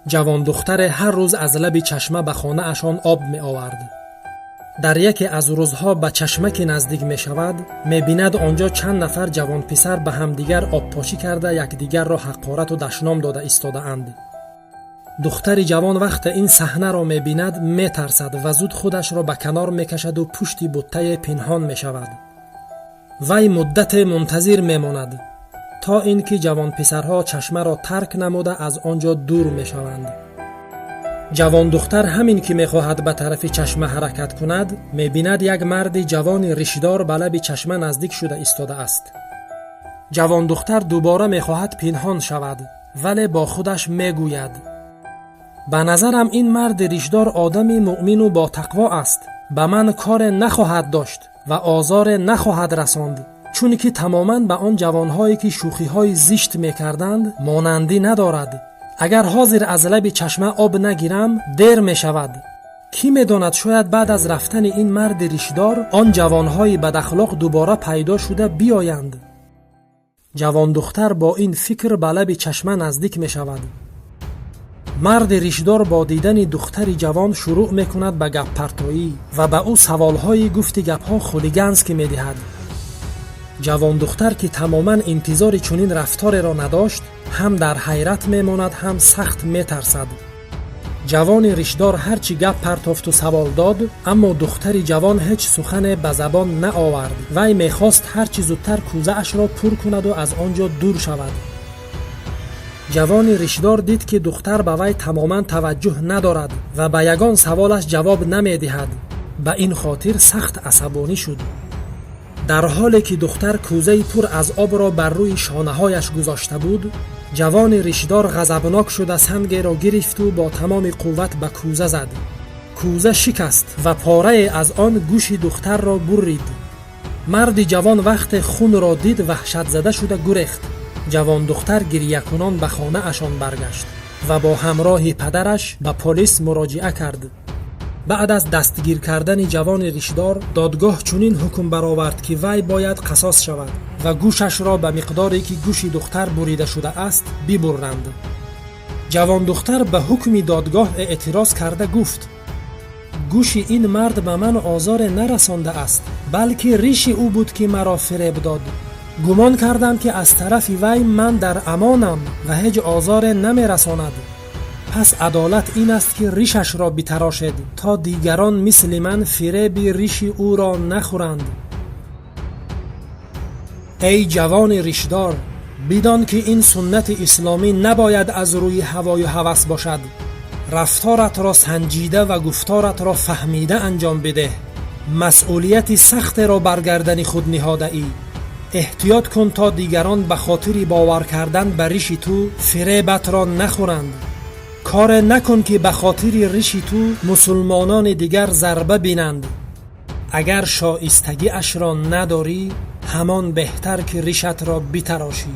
Ҷавондухтаре ҳар рӯз аз лаби чашма ба хонаашон об меовард. Дар яке аз рӯзҳо ба чашма ки наздик мешавад, мебинад, он ҷо чанд нафар ҷавонписар ба ҳамдигар обпошӣ карда, якдигарро ҳақорату дашном дода истодаанд. Духтари ҷавон вақте ин саҳнаро мебинад, метарсад ва зуд худашро ба канор мекашаду пушти буттае пинҳон мешавад. Вай муддате мунтазир мемонад, то ин ки ҷавонписарҳо чашмаро тарк намуда, аз он ҷо дур мешаванд. Ҷавондухтар ҳамин ки мехоҳад ба тарафи чашма ҳаракат кунад, мебинад, як марди ҷавони ришдор ба лаби чашма наздик шуда истодааст. Ҷавондухтар дубора мехоҳад пинҳон шавад, вале бо худаш мегӯяд: «Ба назарам, ин марди ришдор одами муъмину ботақво аст, ба ман коре нахоҳад дошт ва озоре нахоҳад расонд, чунки тамоман ба он ҷавонҳое, ки шӯхиҳои зишт мекарданд, монандӣ надорад. Агар ҳозир аз лаби чашма об нагирам, дер мешавад. Кӣ медонад, шояд баъд аз рафтани ин марди ришдор он ҷавонҳои бадахлоқ дубора пайдо шуда биёянд». Ҷавондухтар бо ин фикр ба лаби чашма наздик мешавад. Марди ришдор бо дидани духтари ҷавон шурӯъ мекунад ба гаппартоӣ ва ба ӯ саволҳои гуфти гапҳо хулиганский медиҳад. Ҷавондухтар, ки тамоман интизори чунин рафтореро надошт, ҳам дар ҳайрат мемонад, ҳам сахт метарсад. Ҷавони ришдор ҳарчи гап партофту савол дод, аммо духтари ҷавон ҳеҷ сухане ба забон наовард. Вай мехост ҳарчи зудтар кӯзаашро пур кунаду аз он ҷо дур шавад. Ҷавони ришдор дид, ки духтар ба вай тамоман таваҷҷӯҳ надорад ва ба ягон саволаш ҷавоб намедиҳад. Ба ин хотир сахт асабонӣ шуд. Дар ҳоле ки духтар кӯзаи пур аз обро бар рӯи шонаҳояш гузошта буд, ҷавони ришдор ғазабнок шуда, сангеро гирифту бо тамоми қувват ба кӯза зад. Кӯза шикаст ва порае аз он гӯши духтарро буррид. Марди ҷавон вақте хунро дид, ваҳшатзада шуда гурехт. Ҷавондухтар гирьякунон ба хонаашон баргашт ва бо ҳамроҳи падараш ба полис муроҷиа кард. Баъд аз дастгир кардани ҷавони ришдор, додгоҳ чунин ҳукм баровард, ки вай бояд қасос шавад ва гӯшашро ба миқдоре, ки гӯши духтар бурида шудааст, бибурранд. Ҷавондухтар ба ҳукми додгоҳ эътироз карда гуфт: «Гӯши ин мард ба ман озоре нарасондааст, балки риши ӯ буд, ки маро фиреб дод. Гумон кардам, ки аз тарафи вай ман дар амонам ва ҳеҷ озоре намерасонад. Пас адолат ин аст, ки ришашро битарошед, то дигарон мисли ман фиреби риши ӯро нахӯранд». Эй ҷавони ришдор, бидон, ки ин суннати исломӣ набояд аз рӯи ҳавою ҳавас бошад. Рафторатро санҷида ва гуфторатро фаҳмида анҷом бидеҳ. Масъулияти сахтеро бар гардани худ ниҳодаӣ. Эҳтиёт кун, то дигарон ба хотири бовар кардан ба риши ту фиребатро нахӯранд. Коре накун, ки ба хотири риши ту мусулмонони дигар зарба бинанд. Агар шоистагиашро надорӣ, ҳамон беҳтар, ки ришатро битарошӣ.